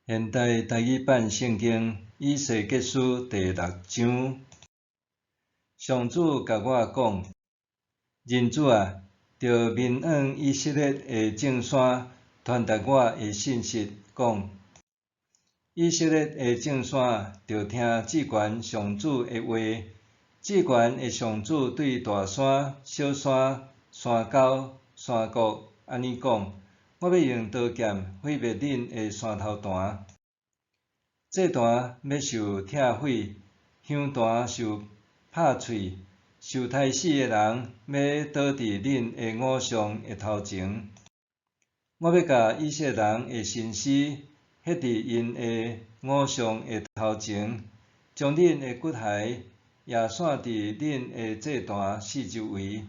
現代台語版聖經以西結書第六章，上主共我講：人子啊，著面向以色列的眾山，傳達我的信息，講：以色列的眾山，著聽至懸上主的話。至懸的上主對大山、小山、山溝、山谷按呢講：我欲用刀劍毀滅恁的山頭壇，祭壇欲受拆毀，香壇受拍碎，受刣死的人欲倒佇恁的偶像的頭前。我欲共以色列人的身屍彼佇𪜶的偶像的頭前，將恁的骨骸也散佇恁的祭壇四周圍。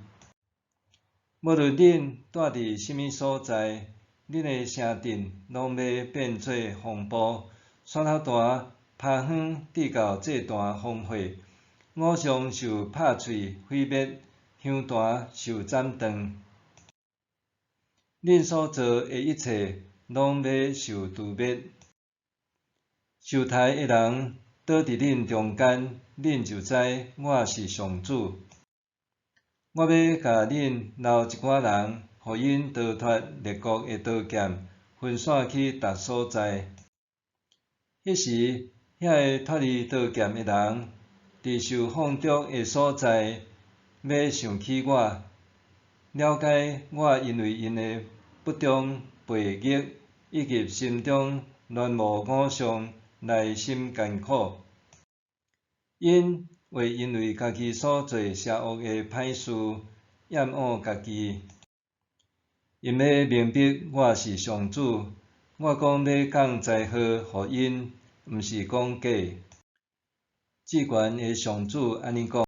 無論恁蹛佇啥物所在，恁的城鎮攏欲變做荒埔，山頭壇拋荒，直到祭壇荒廢，偶像受拍碎毀滅，香壇受斬斷。恁所做的一切攏欲受誅滅。受刣的人倒佇恁中間，恁就知我是上主。我欲共恁留一寡人，予𪜶逃脫列國的刀劍，分散去逐所在。彼時，遐个脫離刀劍的人，佇受放逐的所在，欲想起我，了解我因為𪜶的不忠背逆，以及心中戀慕偶像，內心艱苦。𪜶會因為家己所做邪惡的歹事，厭惡家己。𪜶欲明白我是上主，我講欲降災禍予𪜶，毋是講假。至懸的上主按呢講：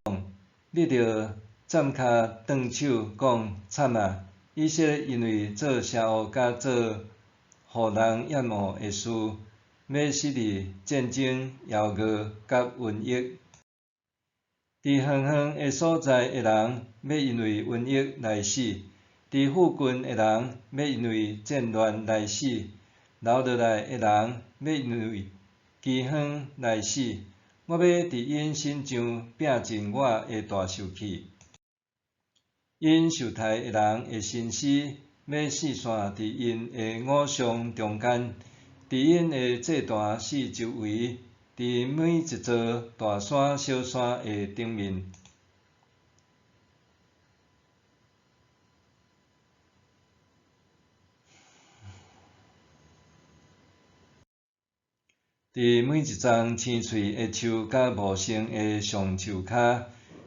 你著踮跤頓手講慘啊！以色列因為做邪惡佮做予人厭惡的事，欲死佇戰爭、枵餓佮瘟疫。佇遠遠的所在的人，欲因為瘟疫來死；佇附近的人，欲因為戰亂來死；留落來的人，欲因為饑荒來死。我欲佇𪜶身上摒盡我的大受氣。𪜶受刣的人的身屍，欲四散佇𪜶的偶像中間，佇𪜶的祭壇四周圍，佇每一座大山小山的頂面。佇每一叢青翠的樹佮茂盛的橡樹跤，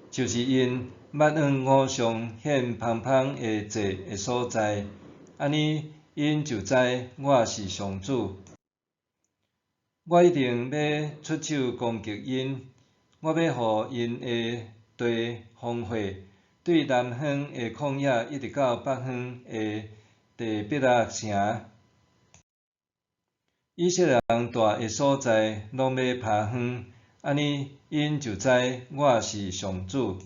就是𪜶捌向偶像獻芳芳的祭的所在，按呢，𪜶就知我是上主。我一定欲出手攻擊𪜶，我欲予𪜶的地荒廢，對南方的曠野一直到北方的底比勒城。以色列人蹛的所在攏欲拋荒，按呢，𪜶就知我是上主。